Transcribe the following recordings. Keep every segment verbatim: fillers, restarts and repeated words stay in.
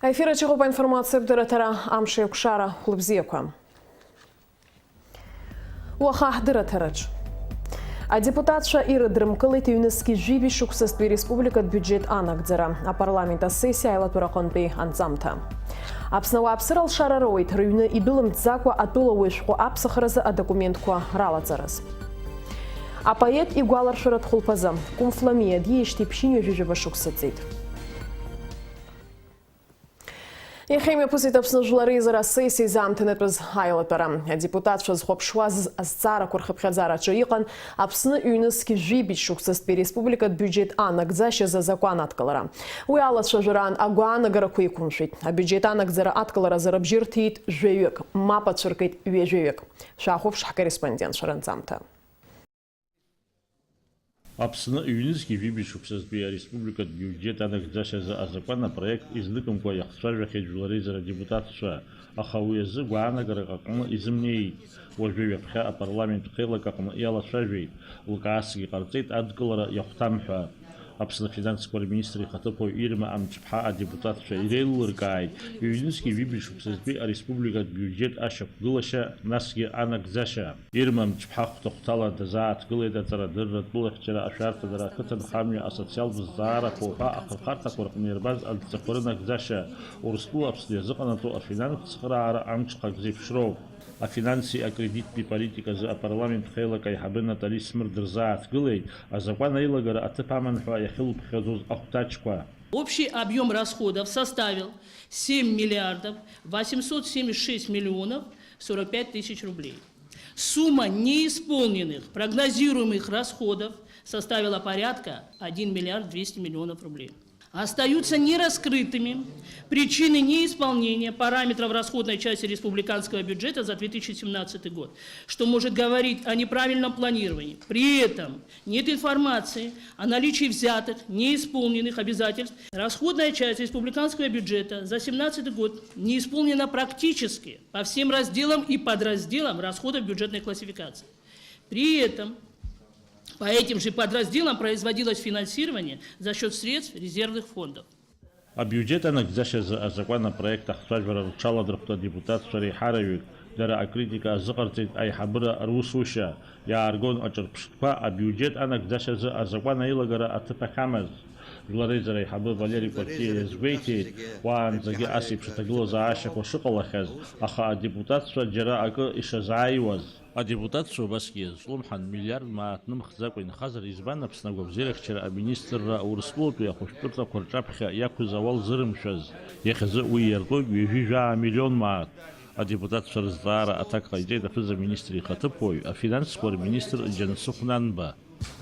Аефир аҿы иҟоуп аинформациатә дырраҭара, амш еиқәшара, хәлыбзиақәа. Уаха ҳдырраҭараҿ. Адепутатцәа ирыдрымкылеит ҩнызқьи жәибжь шықәсазтәи республикатә биуџьет анагӡара, апарламент асессиа аилатәара аҟынтәи анҵамҭа. Аԥсны ауааԥсыра алшара роуеит, рыҩны идәылымҵӡакәа атәылауаҩ шәҟәы аԥсахразы адокументқәа ралаҵараз. Апоет игәаларшәаратә хәылԥазы Кәымф Ламиа диижьҭеи ԥшьынҩажәи жәаба шықәса ҵит. Иахьа имҩаԥысит Аԥсны Жәлар Реизара асессиа изаамҭанатәыз аилатәара. Адепутатцәа зхәаԥшуаз азҵаарақәа рхыԥхьаӡараҿы иҟан Аԥсны ҩнызқь жәибжь шықәсазтәи республикатә биуџьет анагӡашьазы азакәан адкылара. Уи алацәажәараан агәаанагарақәа иқәымшәеит. Абиуџьет анагӡара адкыларазы рыбжьы рҭеит жәаҩык, мап ацәыркит ҩажәаҩык. Шәахәаԥш ҳкорреспондентцәа рынҵамҭа. Аԥсны ҩнызқьи жәибжь шықәсазтәи ареспубликатә биуџьет анагӡашьазы азакәан апроект изныкымкәа иахцәажәахьеит Жәлар Реизара адепутатцәа, аха уи азы гәаанагарак аҟны изымнеит. Уажәы ҩаԥхьа апарламент ԥхеилак аҟны иалацәажәеит, лкаасгьы ҟарҵеит адкылара иахәҭам ҳәа. Аԥсны афинансқәа рминистр ихаҭыԥуаҩ Ирма Амҷԥҳа адепутатцәа иреилылыркааит ҩнызқьи жәибжь шықәсазтәи ареспубликатә биуџьет ашьақәгылашьа, насгьы анагӡашьа. Ирма Мҷԥҳа хәҭа-хәҭала дазааҭгылеит аҵарадырратә лыхьчара, ашәарҭадара, ақыҭанхамҩа, асоциалтә зҵаарақәа уҳәа ахырхарҭақәа рҟны ирбаз адҵақәа рынагӡашьа, Урыстәыла Аԥсны иазыҟанаҵо афинанстә цхыраара амҽхак зеиԥшроуп. Афинанси акредиттәи политиказы апарламент хеилак аиҳабы Натали Смыр дырзааҭгылеит, азакәан аилагара аҭыԥ аман ҳәа иахьылыԥхьаӡоз ахәҭаҷқәа. Общий объём расходов составил семь миллиардов восемьсот семьдесят шесть миллионов сорок пять тысяч рублей. Сумма неисполненных прогнозируемых расходов составила порядка один миллиард двести миллионов рублей. Остаются нераскрытыми причины неисполнения параметров расходной части республиканского бюджета за две тысячи семнадцатый год, что может говорить о неправильном планировании. При этом нет информации о наличии взятых, неисполненных обязательств. Расходная часть республиканского бюджета за семнадцатый год не исполнена практически по всем разделам и подразделам расходов бюджетной классификации. При этом по этим же подразделам производилось финансирование за счёт средств резервных фондов. Абиуџьет анагӡашьазы азакәан апроект ахцәажәара рҽаладырхәт адепутатцәа реиҳараҩык, дара акритика азыҟарҵеит аиҳабыра русушьа, иааргон аҿырԥштәқәа абиуџьет анагӡашьазы азакәан аилагара аҭыԥ ахьамаз. Жәлар Реизара аиҳабы Валери Кәарҷиа иазгәеиҭеит, уаанӡагьы ас еиԥш аҭагылазаашьақәа шыҟалахьаз, аха адепутатцәа џьара акы ишазааиуаз. Адепутатцәа убасгьы иазҿлымҳан, миллиард мааҭ нымхӡакәа инхазар, избан Аԥсны агәабзиарахьчара аминистрра Урыстәылатәи ахәышәтәырҭақәа рҿаԥхьа иақәыз ауал зырымшәаз? Иахьазы уи иартәоуп ҩажәи жәаа миллион мааҭ. Адепутатцәа рызҵаара аҭак ҟаиҵеит аԥыза-министр ихаҭыԥуаҩ, афинансқәа рминистр Џьансыхә Нанба.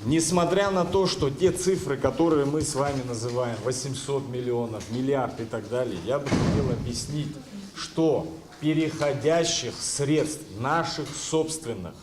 Несмотря на то, что те цифры, которые мы с вами называем, восемьсот миллионов, миллиард и так далее, я бы хотел объяснить, что переходящих средств, наших собственных,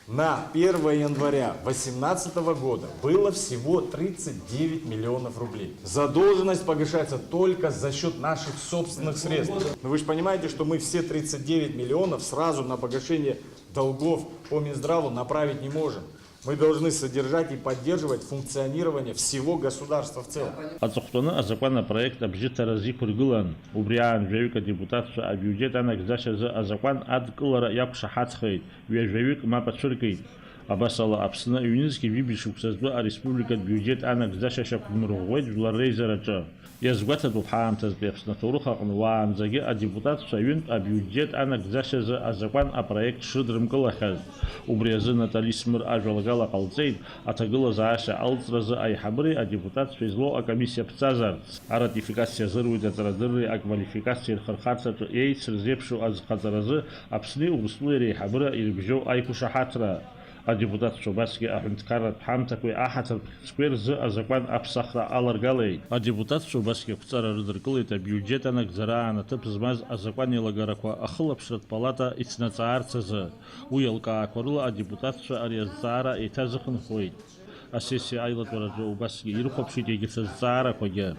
на первое января восемнадцатого года было всего тридцать девять миллионов рублей. Задолженность погашается только за счёт наших собственных средств. Но вы же понимаете, что мы все тридцать девять миллионов сразу на погашение долгов по Минздраву направить не можем. Мы должны содержать и поддерживать функционирование всего государства в целом. Аҵыхәтәаны азакәан апроект абжьыҭараз иқәыргылан. Убри аан жәаҩык адепутатцәа абиуџьет анагӡашьазы азакәан адкылара иақәшаҳаҭхеит, ҩажәаҩык мап ацәыркит. Абасала, Аԥсны ҩнызқьи жәибжь шықәсазтәы ареспубликатә биуџьет анагӡашьа шьақәдмырӷәӷәеит Жәлар Реизараҿы. Иазгәаҭатәуп ҳаамҭазтәи Аԥсны аҭоурых аҟны уаанӡагьы адепутатцәа ҩынтә абиуџьет анагӡашьазы азакәан апроект шрыдрымкылахьаз. Убри азы Натали Смыр ажәалагала ҟалҵеит, аҭагылазаашьа алҵразы аиҳабыреи адепутатцәеи злоу акомиссиа ԥҵазарц. Аратификациа азыруит аҵарадырреи аквалификациеи рхырхарҭаҿы еицырзеиԥшу азхаҵаразы Аԥсни Урыстәылеи реиҳабыра ирыбжьоу аиқәшаҳаҭра. Адепутатцәа убасгьы аҳәынҭқарратә ҳамҭақәеи аҳаҭыртә хьӡқәеи рзы азакәан аԥсахра аларгалеит. Адепутатцәа убасгьы ақәҵара рыдыркылеит абиуџьет анагӡараан аҭыԥ змаз азакәан еилагарақәа ахылаԥшратә палата ицнаҵаарц азы. Уи еилкаақәа рыла адепутатцәа ари азҵаара еиҭазыхынҳәуеит. Асессиа аилатәараҿы убасгьы ирыхәаԥшит егьырҭ азҵаарақәагьы.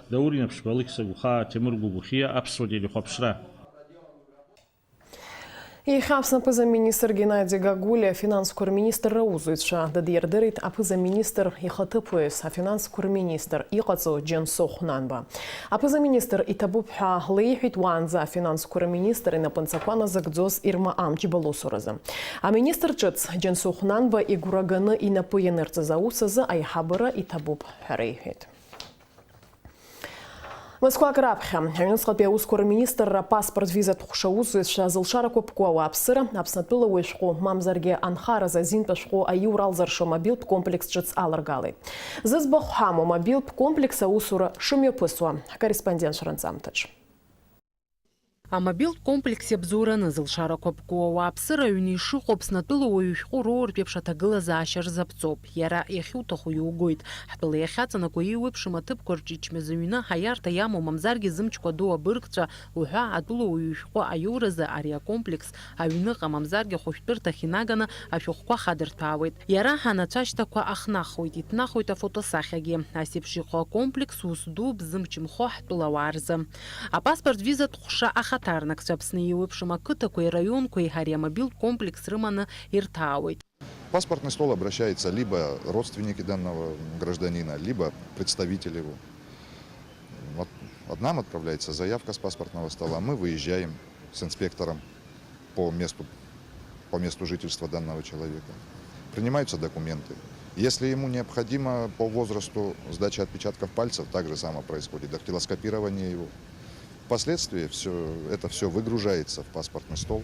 Даур Инаԥшьба, Алықьса Гәхаа, Ҭемыр Гәыгәхиа, Аԥсуа телехәаԥшра. Иахьа Аԥсны аԥыза-министр Геннади Гагулиа афинансқәа рминистр аусзуҩцәа дыдирдырит аԥыза-министр ихаҭыԥуаҩыс, афинансқәа рминистр иҟаҵоу Џьансыхә Нанба. Аԥыза-министр иҭабуп ҳәа леиҳәеит уаанӡа афинансқәа рминистр инапынҵақәа назыгӡоз Ирма Амҷба лусуразы. Аминистр ҿыц Џьансыхә Нанба игәра ганы инапы ианырҵаз аус азы аиҳабыра иҭабуп ҳәа реиҳәеит. Мызқәак раԥхьа, аҩныҵҟатәи аусқәа рминистрра апаспорт визатә ҟәша аусзуҩцәа зылшарақәа ԥку ауааԥсыра, Аԥснатәыла уаҩ шәҟәы, мамзаргьы анхаразы азинтәа шәҟәы аиура алзыршо мобилтә комплекс ҿыц аларгалеит. Зыӡбахә ҳамоу амобилтә комплекс аусура шымҩаԥысуа ҳкорреспондентцәа ранҵамҭаҿ. Амобилтә комплекс иабзоураны зылшарақәа ԥку ауааԥсыра аҩны ишыҟоу Аԥснатәыла уаҩ шәҟәы роуртә еиԥш аҭагылазаашьа рзаԥҵоуп. Иара иахьуҭаху иугоит. Ҳтәыла иахьаҵанакуа еиуеиԥшым аҭыԥқәа рҿы ичмазаҩны аиарҭа иамоу, мамзаргьы зымчқәа доу абыргцәа уҳәа атәыла уаҩ шәҟәы аиуразы ари акомплекс аҩныҟа, мамзаргьы ахәышәтәырҭахь инаганы ашәҟәқәа хадырҭәаауеит. Иара анацәа ашьҭақәа ахнахуеит, иҭнахуеит афотосахьагьы. Ас еиԥш иҟоу акомплекс ус ду бзымчымхо ҳтәылауаа рзы. Апаспорт визатә ҟәша ахаҭарнакцәа Аԥсны еиуеиԥшым ақыҭақәеи раионқәеи ари амобилтә комплекс рыманы ирҭаауеит. Паспортный стол обращается либо родственники данного гражданина, либо представитель его. Вот нам отправляется заявка с паспортного стола, мы выезжаем с инспектором по месту, по месту жительства данного человека. Принимаются документы. Если ему необходимо по возрасту сдача отпечатков пальцев, так же само происходит дактилоскопирование его. Впоследствии всё, это всё выгружается в паспортный стол,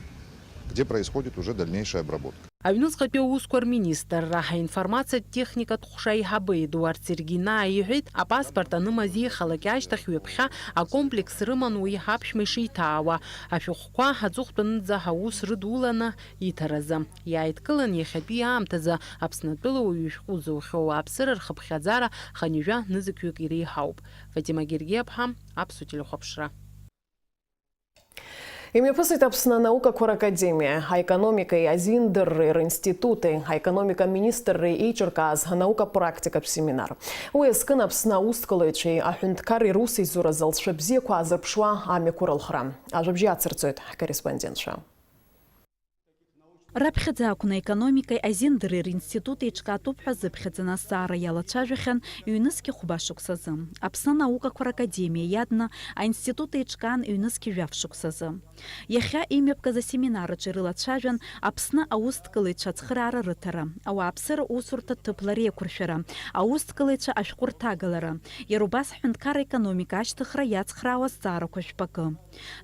где происходит уже дальнейшая обработка. Аҩныҵҟатәи аусқәа рминистрра аинформациатә техникатә ҟәша аиҳабы Едуард Сергина иҳәеит, апаспорт анымаз еихалак ашьҭахь ҩаԥхьа акомплекс рыман уи аԥшәма ишеиҭаауа, ашәҟәқәа аҵыхәтәанынӡа аус рыдуланы иҭаразы. Иааидкылан иахьатәи аамҭазы Аԥснатәыла уаҩ шәҟәы зоухьоу ауааԥсыра рхыԥхьаӡара хынҩажәа нызқьҩык иреиҳауп. Фатима Гергиаԥҳа, Аԥсуа телехәаԥшра. Имҩаԥысит Аԥсны анаукақәа ракадемиа, аекономикеи азиндырреи ринститути, аекономика аминистрреи еиҿыркааз анаукатә практикатә семинар. Уи азкын Аԥсны аусҭкылаҩцәеи аҳәынҭқарреи русеицуразы алҵшәа бзиақәа аазырԥшуа амҩақәа рылхра. Ажәабжь ацырҵоит ҳкорреспондентцәа. Раԥхьаӡа акәны аекономикеи азиндырреи ринститут еиҿкаатәуп ҳәа зыԥхьаӡаны азҵаара иалацәажәахьан ҩнызқьи хәба шықәсазы. Аԥсны анаукақәа ракадемиа иадны аинститут еиҿкаан ҩнызқьи жәаф шықәсазы. Иахьа имҩаԥгаз асеминар аҿы ирылацәажәан Аԥсны аусҭкылаҩцәа ацхыраара рыҭара, ауааԥсыра усурҭа ҭыԥла реиқәыршәара, аусҭкылаҩцәа ашәҟәы рҭагалара, иара убас ҳҳәынҭқарра аекономика ашьҭыхра иацхраауа азҵаарақәа жәпакы.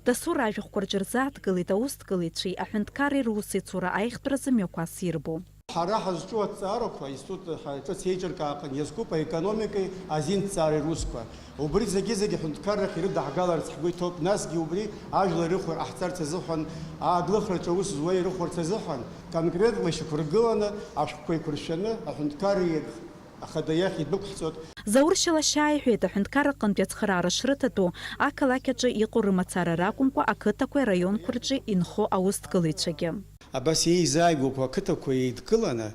Дасу ражәахәқәа рҿы рзааҭгылеит аусҭкылаҩцәеи аҳәынҭқарреи русеицура аихтәразы мҩақәас ирбо. Ҳара ҳазҿу аҭҵаарақәа аинститут ҳа-, ҿыц еиҿыркааҟан иазкуп аекономикеи азинҭҵаареи русқәа. Убри зегьы-зегьы аҳәынҭқаррахь ирыдаҳгаларц ҳгәы иҭоуп, насгьы убри ажәлар ирыхәар ҟаҳҵарц азыҳәан, ааглыхраҿы аус зуа ирыхәарц азыҳәан, конкретла ишьақәыргыланы ашәҟәқәа еиқәыршәаны аҳәынҭқарреи Ахада иахь идәықәҳҵоит. Заур Шьалашьаа иҳәеит, аҳәынҭқарра аҟынтәи ацхыраара шрыҭатәу, ақалақь аҿы иҟоу рымацара ракәымкәа, ақыҭақәеи араионқәа рҿы инхо аусҭгылаҩцәагьы. Абас еизааигәақәоу ақыҭақәа еидкыланы,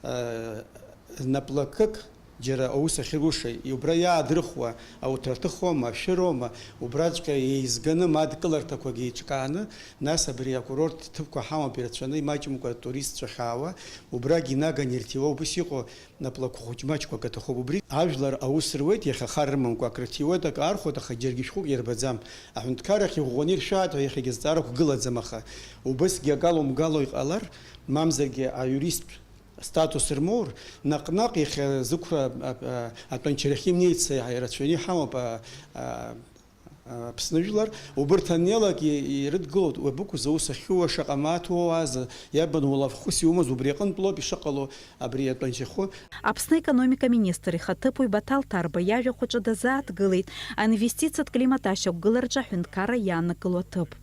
э, наплакык џьара аус ахьыруша, убра иаадрыхуа ауҭра рҭыхуама, ашәыроума, убраҵәҟьа еизганы ма адкыларҭақәагьы еиҿкааны, нас абри акурорттә ҭыԥқәа ҳамоуп ирацәаны, имаҷымкәа атуристцәа ахьаауа, убрагь инаганы ирҭиуа, убыс иҟоу наплакы хәыҷ-маҷқәак аҭахуп. Убри ажәлар аус руеит, иахьа хар рымамкәа акрыҭиуеит, акы архәоит, аха џьаргьы шәҟәык ирбаӡам. Аҳәынҭқаррахь иӷәӷәаны иршәааит ҳәа иахьагьы азҵаарақәа гылаӡам, аха убысгьы акала умгало иҟалар, мамзаргьы аиуристтә статус рмоур, наҟ-наҟ иахьа зықәра, а, а, атәанчарахь имнеиц ирацәаҩны иҳамоуп, а, а, Аԥсны жәлар, убырҭ аннеилак и-, ирыдгылоит, уабыкәыз аус ахьууа, шаҟа мааҭ уоуазеи, иарбан улафхәыс иумаз, убри аҟынтә лоуп ишыҟало абри атәанчахәы. Аԥсны аекономика аминистр ихаҭыԥуаҩ Баҭал Ҭарба иажәахәаҿы дазааҭгылеит аинвестициатә климат ашьақәгылараҿы аҳәынҭқарра иааннакыло аҭыԥ.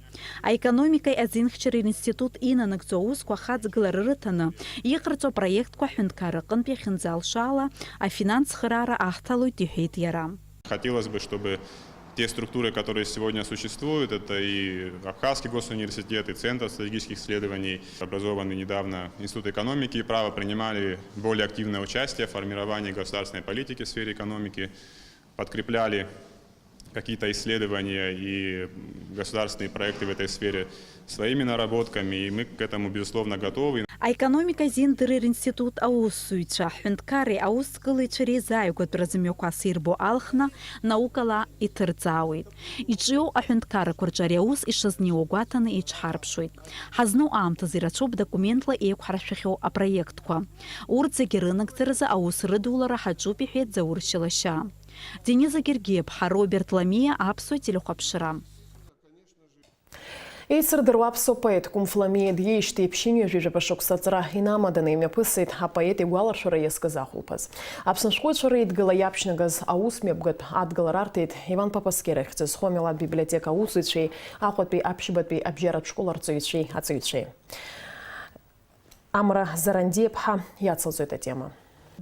Аекономикеи азинхьчареи ринститут инанагӡо аусқәа ахаҵгылара рыҭаны, иҟарҵо апроектқәа аҳәынҭқарра аҟынтә иахьынӡалшо ала, афинанс цхыраара аҳҭалоит, иҳәеит иара. Хотелось бы, чтобы те структуры, которые сегодня существуют, это и Абхазский госуниверситет, и Центр стратегических исследований, образованный недавно Институт экономики и права, принимали более активное участие в формировании государственной политики в сфере экономики, подкрепляли какие-то исследования и государственные проекты в этой сфере своими наработками, и мы к этому, безусловно, готовы. Аекономика азин дырра ринститут аусзуҩцәа, аҳәынҭқарреи аусӡкылаҩцәа реизааигәатәра зымҩақәа асирбо алхны, наукала иҭырҵаауеит. Иҿиоу аҳәынҭқаррақәа рҿы ари аус ишазнеиуа гәаҭаны иҽҳарԥшуеит. Ҳазну аамҭазы ирацәоуп документла еиқәҳаршәахьоу апроектқәа. Урҭ зегьы рынагӡаразы аус рыдулара ҳаҿуп, иҳәеит Заур Шьалашьаа. Дениза Гергиаԥҳа, Роберт Ламиа, Аԥсуа телехәаԥшра. Еицырдыруа аԥсуа поет Кәымф Ламиа диижьҭеи ԥшьынҩажәи жәаба шықәса аҵра инамаданы имҩаԥысит. Апоет игәаларшәара иазкыз ахәылԥаз. Аԥсны ашәҟәыҩҩцәа реидгыла иаԥшьнагаз аус мҩаԥгатә адгылара арҭеит Иван Папаскера ихьӡ зху амилаҭ библиотека аусзуҩцәеи Аҟәатәи аԥшьбатәи абжьаратә школ арҵаҩцәеи аҵаҩцәеи. Амра Зарандиаԥҳа иацылҵоит атема.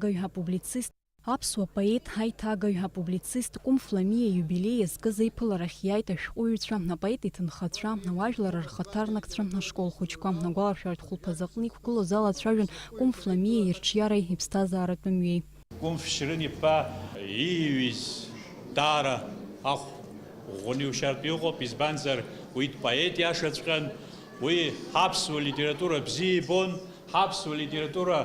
Гаҩ апублицист, аԥсуа поет, ҳаиҭагаҩ апублицист Кәымф Ламиа иубилеи иазкыз аиԥыларахь иааит ашәҟәыҩҩцәа, апоет иҭынхацәа, ауаажәлар рхаҭарнакцәа, ашкол хәыҷқәа. Агәаларшәаратә хәылԥазы аҟны иқәгылоз алацәажәон Кәымф Ламиа ирҿиареи иԥсҭазааратә мҩеи. Кәымф Шьрын-иԥа ииҩыз даара ахә ӷәӷәаны иушьартә иҟоуп, избанзар, уи дпоет иашаҵәҟьан, уи ҳаԥсуа литература бзиа ибон, ҳаԥсуа литература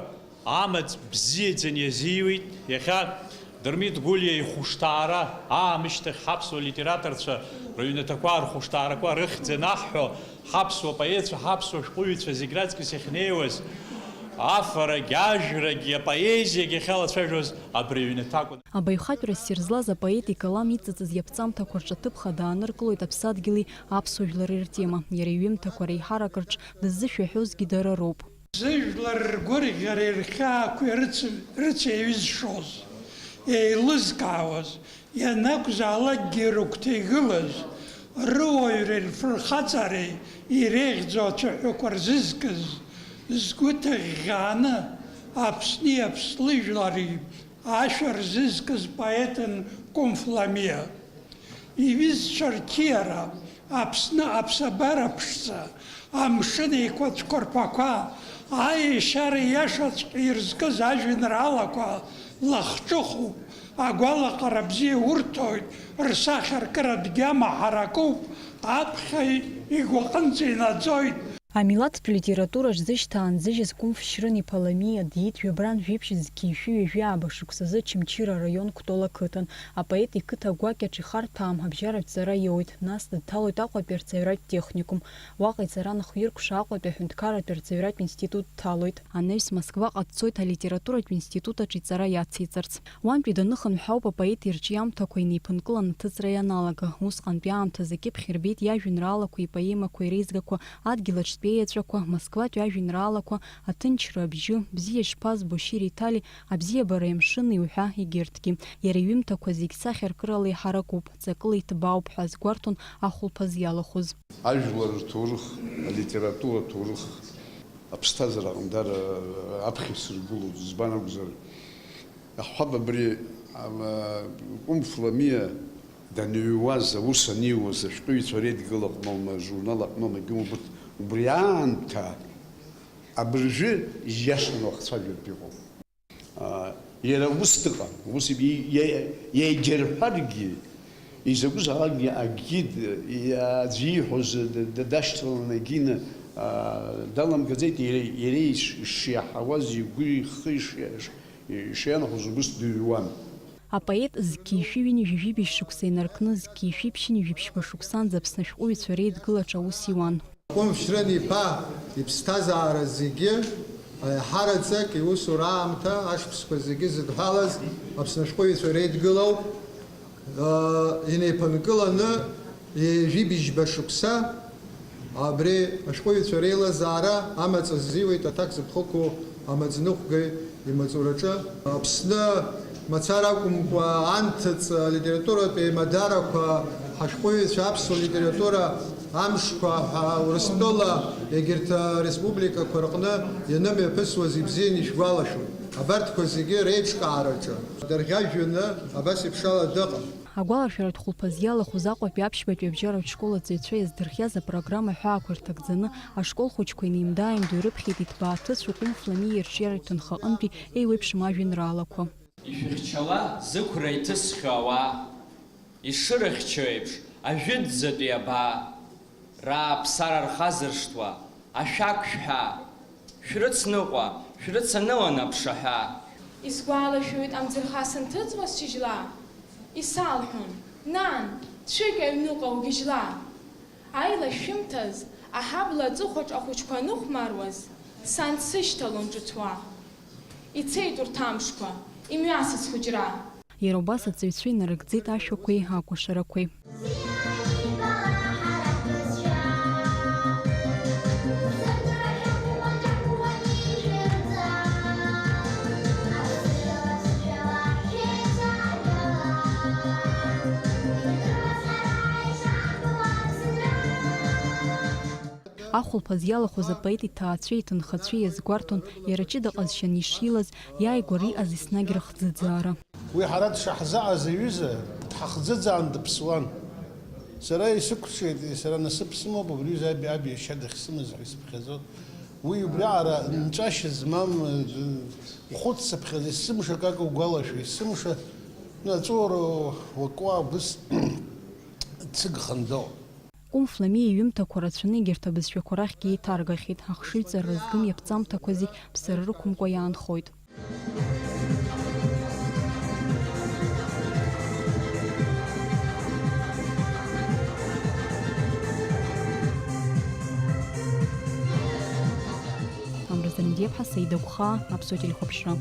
амаҵ бзиаӡаны иазиуит. Иахьа Дырмит Гәлиа ихәышҭаара аамышьҭахь ҳаԥсуа литераторцәа рыҩнаҭақәа рхәышҭаарақәа рыхьӡ анаҳҳәо, ҳаԥсуа поетцәа, ҳаԥсуа шәҟәыҩҩцәа зегь раҵкыс иахьнеиуаз, афарагьы, ажәрагьы, апоезиагьы ахьалацәажәоз абри аҩнаҭа акәын. Абаҩхатәра ссир злаз апоет икалам иҵыҵыз иаԥҵамҭақәа рҿы аҭыԥ хада ааныркылоит аԥсадгьыли аԥсуа жәлари ртема. Иара иҩымҭақәа реиҳарак рҿы дыззышәаҳәозгьы дара роуп. Зыжәлар ргәырӷьареи рхьаақәеи рыц-, рыцеиҩызшоз, еилызкаауаз, ианакәзаалакгьы рыгәҭа игылаз, рыуаҩреи рфырхаҵареи иреиӷьӡоу ацәаҳәақәа рзызкыз, згәы ҭыӷьӷьааны Аԥсни Аԥслыжәлари ашәа рзызкыз поетын Кәымф Ламиа. Иҩызцәа рқьиара, Аԥсны аԥсабара ԥшӡа, амшын еиқәаҵәқәа рԥақәа, аешьара иашаҵәҟьа ирызкыз ажәеинраалақәа лахҿыхуп, агәалаҟара бзиа урҭоит, рсахьаркыратә гьама ҳаракуп, аԥхьаҩ игәаҟынӡа инаӡоит. Амилаҭтә литератураҿ зышьҭаан зыжьыз Кәымф Шьрын-иԥа Ламиа диит жәабран жәиԥшь зқьи шәи ҩажәи ааба шықәсазы Очамчыра араион Кәтол ақыҭан. Апоет иқыҭа гәакьаҿ ихарҭәаам абжьаратә ҵара иоуит, нас дҭалоит Аҟәатәи арҵаҩратә техникум. Уаҟа иҵара анахиркәша, Аҟәатәи аҳәынҭқарратә арҵаҩратә институт дҭалоит. Анаҩс Москваҟа дцоит алитературатә институт аҿы иҵара иациҵарц. Уантәи даныхынҳә ауп апоет ирҿиамҭақәа инеиԥынкыланы аҭыҵра ианалага. Усҟантәи аамҭазы акьыԥхь рбеит иажәеинраалақәа, ипоемақәа, иреизгақәа, адгьыл аҿтәи еҵәақәа, Москватәи ажәеинраалақәа, Аҭынчра абжьы, Бзиа шԥазбо, Шьыри Ҭали, Абзиабареи амшыни уҳәа егьырҭгьы. Иара иҩымҭақәа зегь сахьаркырала иҳаракуп, ҵакыла иҭбаауп ҳәа азгәарҭон ахәылԥаз иалахәыз. Ажәлар рҭоурых, алитература аҭоурых, аԥсҭазаара аҟны даара аԥхьа исыргылоит, избан акәзар, Аҳ-, ҳаб абри, ам, Кәымф Ламиа даныҩуаз, аус аниуаз, ашәҟәыҩҩцәа реидгыла аҟноума, ажурнал аҟноума, егьи убырҭ, убри аамҭа абыржәы ииашаны уахцәажәартә иҟоуп. А, иара ус дыҟан, ус иб-, иа-, иа-, иагьырҳәаргьы, изакәызаалакгьы акгьы д-, иа-, аӡәы ииҳәоз д-, д-, дашьҭаланы егьины, а, даламгаӡеит, иара, иара иш-, ишиаҳауаз, игәы ихы ишиа-, иш-, Ишианахәоз убыс дыҩуан. Апоет зқьи шәи ҩынҩажәи жәибжь шықәса инаркны, зқьи шәи ԥшьынҩажәи ԥшьба шықәсанӡа Аԥсны ашәҟәыҩҩцәа реидгылаҿ аус иуан. Кәымф Шьрын-иԥа иԥсҭазаара зегьы, аиҳараӡак иусура аамҭа, ашықәсқәа зегьы зыдҳәалаз Аԥсны ашәҟәыҩҩцәа реидгылоуп. Инеиԥынкыланы ҩажәи бжьба шықәса абри ашәҟәыҩҩцәа реилазаара амаҵ азиуеит аҭак зыԥхықәу амаҵныҟәгаҩ имаҵураҿы. Аԥсны мацара акәымкәа, анҭыҵ алитературатә еимадарақәа, ҳашәҟәыҩҩцәа аԥсуа литература амшқәа ҳәа Урыстәыла егьырҭ ареспубликақәа рҟны ианымҩаԥысуаз ибзианы ишәгәалашәоит. Абарҭқәа зегьы реиҿкаараҿы дырӷьажәҩаны абас еиԥшала дыҟан. Агәаларшәаратә хәылԥаз иалахәыз Аҟәатәи аԥшьбатәи абжьаратә школ аҵаҩцәа иаздырхиаз апрограмма аҳәаақәа рҭагӡаны, ашкол хәыҷқәа инеимда-ааимдо ирыԥхьеит иҭбаа ҭыцәу Кәымф Ламиа ирҿиаратә ҭынха аҟынтәи еиуеиԥшым ажәеинраалақәа. Ишәыхьчауа, зықәра иҭысхьоу ауаа, Ишырыхьчо еиԥш, ажәытәӡатәи абаа, рааԥсара рхазыршҭуа, ашәақь шәҳәа, шәрыцныҟәа, шәрыцанылан аԥшаҳәа. Исгәалашәоит амӡырха санҭыҵуаз шьыжьла, исалҳәон, нан, цәыкь аҩныҟа угьежьла. Аилашәымҭаз, аҳабла аҵыхәаҿ ахәыҷқәа аныхәмаруаз, сан дсышьҭалон ҿыҭуа. Ицеит урҭ амшқәа, имҩасыз схәыҷра. Иара убас аҵаҩцәа инарыгӡеит ашәақәеи акәашарақәеи. Ахәылԥаз иалахәыз апоет иҭаацәеи иҭынхацәеи иазгәарҭон иара ҷыда ҟазшьаны ишилаз, иааигәара иҟаз еснагь рыхӡыӡаара. Уи ҳара дшаҳзыҟаз аҩыза, дҳахӡыӡаан дыԥсуан. Сара исықәҿиеит, сара насыԥ сымоуп, убри аҩыза аби, аби иашьа дахьсымаз ҳәа исыԥхьаӡоит. Уи убриаҟара нҵәашьа змам, ухәыццыԥхьаӡа, есымша акака угәалашәо, есымша, ну, аҵәуара уакуа убыс дсыгхандоуп. Кәым Фламиа иҩымҭақәа рацәаны егьырҭ абызшәақәа рахьгьы еиҭаргахьеит, ахшыҩҵарра згым иаԥҵамҭақәа зегь ԥсара рықәымкәа иаанхоит. Амра Зарандиаԥҳа, Саида Гәхаа, Аԥсуа телехәаԥшра.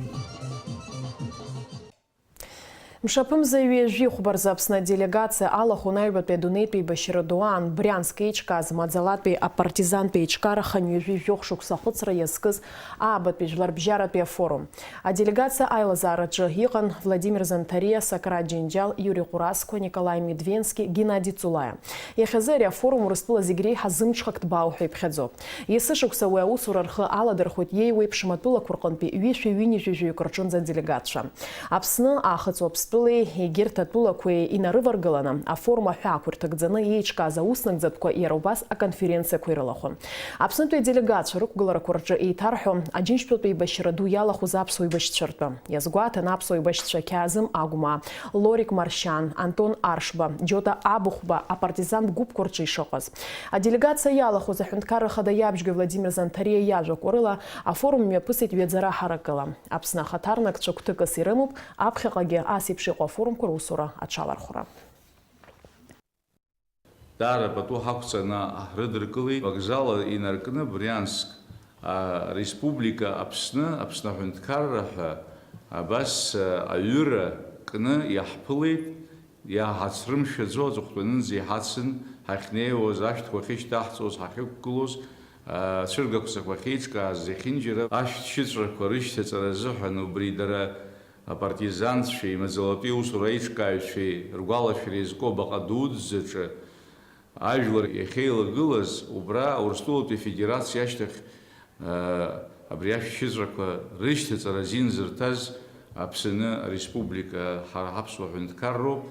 Мшаԥымза ҩажәи хәба рзы Аԥсны аделегациа алахәын аҩбатәи адунеитәи еибашьра ду аан Брианск еиҿкааз маӡалатәи апартизантә еиҿкаара хынҩажәи жәохә шықәса ахыҵра иазкыз аабатәи жәларбжьаратәи афорум. Аделегациа аилазаараҿы иҟан Владимир Занҭариа, Сократ Џьынџьал, Иури Ҟәрасқәа, Николаи Медвенски, Геннади Цулаиа. Иахьазы ари афорум Урыстәыла зегь реиҳа зымҽхак ҭбаау ҳәа иԥхьаӡоуп. Есышықәса уи аусура рхы аладырхәоит иеиуеиԥшым атәылақәа рҟынтәи ҩышәи ҩынҩажәи жәаҩык рҿынӡа аделегатцәа. Аԥсны, Аахыҵ Уаԥстәылеи егьырҭ атәылақәеи инарываргыланы, афорум аҳәаақәа ирҭагӡаны иеиҿкааз ауснагӡатәқәа иара убас аконференциақәа ирылахәын. Аԥснытәи аделегатцәа рықәгыларақәа рҿы еиҭарҳәон Аџьынџьтәылатәи еибашьра ду иалахәыз аԥсуа еибашьцәа ртәы. Иазгәаҭан аԥсуа еибашьцәа Қьаазым Агәмаа, Лорик Маршьан, Антон Аршба, Џьота Абыхәба апартизантә гәыԥқәа рҿы ишыҟаз. Аделегациа иалахәыз аҳәынҭқарра ахада иабжьгаҩ Владимир Занҭариа иажәақәа рыла, афорум мҩаԥысит ҩаӡара ҳаракыла. Аԥсны ахаҭарнакцәа гәҭакыс ирымоуп аԥхьаҟагьы ас еиԥш иҟоу афорумқәа русура аҽалархәра. Даара пату ҳақәҵаны ҳрыдыркылеит, авокзал инаркны Брианск, а, Республика Аԥсны, Аԥсны аҳәынҭқарра ҳәа абас, а, аҩыра кны иаҳԥылеит, иааҳацрымшәаӡо аҵыхәтәанынӡа иҳацын, ҳахьнеиуаз, ашәҭқәа ахьышьҭаҳҵоз, ҳахьықәгылоз, а, ацәыргақәҵақәа ахьеиҿкааз зехьынџьара ашәҭшьыҵәрақәа рышьҭаҵара азыҳәан убри дара апартизанцәеи имаӡалатәи аусура аиҿкааҩцәеи ргәалашәара иазку абаҟа дуӡӡаҿы ажәлар иахьеилагылаз, убра Урыстәылатәи Афедерациа ашьҭахь, аа, абри ашәҭшьыҵәрақәа рышьҭаҵара азин зырҭаз Аԥсны ареспублика ҳара ҳаԥсуа ҳәынҭқарроуп.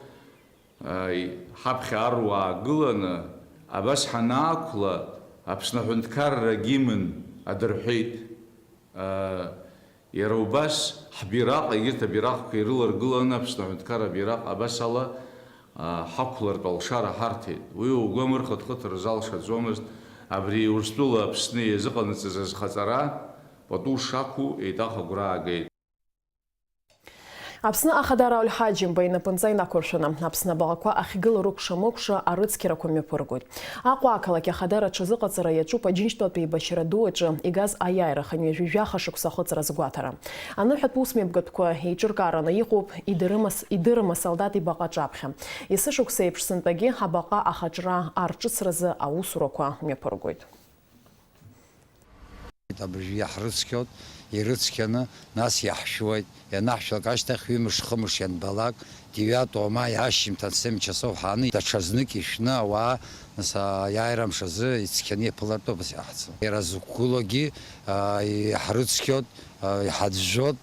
Ааи, ҳаԥхьа аруаа гыланы, абас ҳанаақәла, Аԥсны аҳәынҭқарра агимн адырҳәеит. Иара убас ҳбираҟ, егьырҭ абираҟқәа ирыларгыланы Аԥсны аҳәынҭқарра абираҟ абас ала ҳақәлартә алшара ҳарҭеит. Уи угәамырхәа дхыҭыр залшаӡомызт, абри Урыстәыла Аԥсны иазыҟанаҵаз азхаҵара пату шақәу еиҭах агәра аагеит. Аԥсны Ахадара Аль-Ҳаџьымба инапынҵа инақәыршәаны, Аԥсны абаҟақәа ахьгылоу рыкәша-мыкәша арыцқьарақәа мҩаԥыргоит. Аҟәа ақалақь Ахадара аҽазыҟаҵара иаҿуп Аџьынџьтәылатәи еибашьра ду аҿы игаз аиааира хынҩажәи жәаха шықәса ахыҵра азгәаҭара. Аныҳәатә усмҩаԥгатәқәа еиҿыркаараны иҟоуп, идырым ас-, идырым асолдаҭ ибаҟа аҿаԥхьа. Есышықәса еиԥш сынтәагьы абаҟа ахаҿра арҿыцразы аусурақәа мҩаԥыргоит. Абыржәы иаҳрыцқьоит, ирыцқьаны, нас иаҳшәуеит. Ианаҳшәлак ашьҭахь, ҩымш-хымш ианбалак, девятого мая ашьжьымҭан семь часов ҳааны, даҽазнык ишәны ауаа, нас, аиааира амш азы ицқьаны иаԥылартә убас иаҳцо. Иара зықәгылоугьы, аа, иҳрыцқьоит, аа, иҳаӡәӡәоит.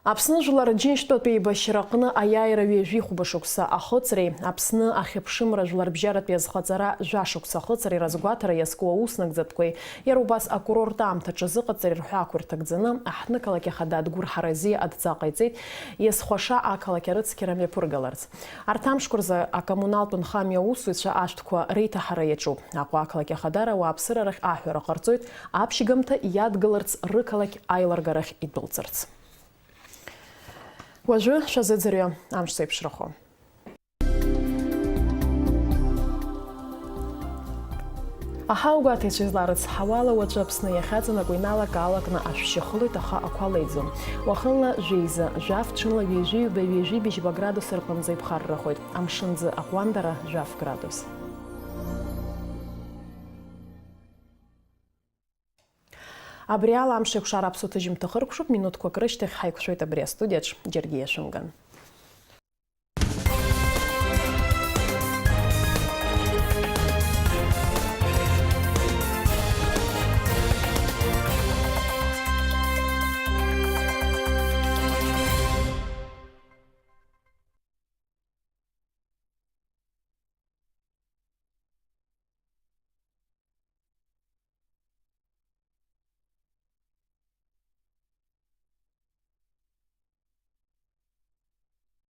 Аԥсны Жәлар Џьынџьтәылатә еибашьраҟны аиааира ҩажәи хәба шықәса ахыҵреи, Аԥсны ахьыԥшымра жәларбжьаратәи азхаҵара жәа шықәса ахыҵреи разгәаҭара иазку аус нагӡатәқәеи, иара убас акурорт аамҭа аҽазыҟаҵареи рҳәаақәа ирҭагӡаны, аҳҭнықалақь ахада Адгәыр Ҳаразиа адҵа ҟаиҵеит, иазхәаша ақалақь арыцқьара мҩаԥыргаларц. Арҭ амшқәа рзы акоммуналтә нхамҩа аусзуҩцәа ашәҭқәа реиҭаҳара иаҿуп. Аҟәа ақалақь ахадара ауааԥсыра рахь аҳәара ҟарҵоит, аԥшьгамҭа иадгыларц рықалақь аилыргарахь идәылҵырц. Уажәы шәазыӡырҩы амш зеиԥшрахо. Аҳауагәаҭаҩцәа изларыцҳауала, уаҵәы Аԥсны иахьаҵанакуа иналак-аалакны ашәшьы хылоит, аха ақәа леиӡом. Уахынла жәеиза, жәаф, ҽынла ҩажәи ҩба, ҩажәи быжьба градус рҟынӡа иԥхаррахоит. Амшынӡы аҟәандара жәаф градус. Абри ала амш еиқәшара аԥсуа ҭыжьымҭа хыркәшоуп, минуҭқәак рышьҭахь ҳаиқәшәоит абри астудиаҿ, џьаргьы иашәымган.